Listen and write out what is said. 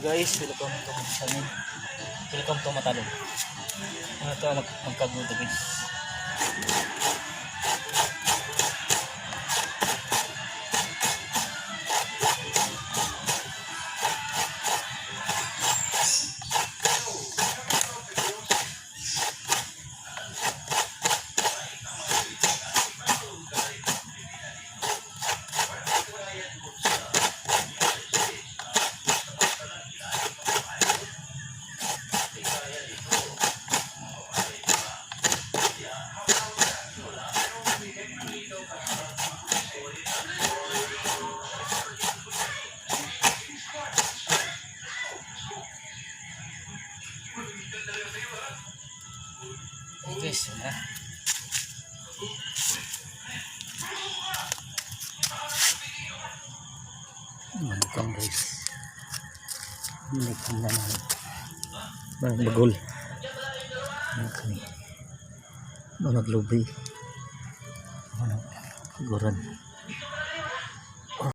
Guys, welcome to my channel. Welcome to Matalom. Ano to magkaguto, guys. Okay guys, yun na. Manikang, guys. Manikang na naman. Bagol. Ano kami? Ano naglubi? Ano? Guran.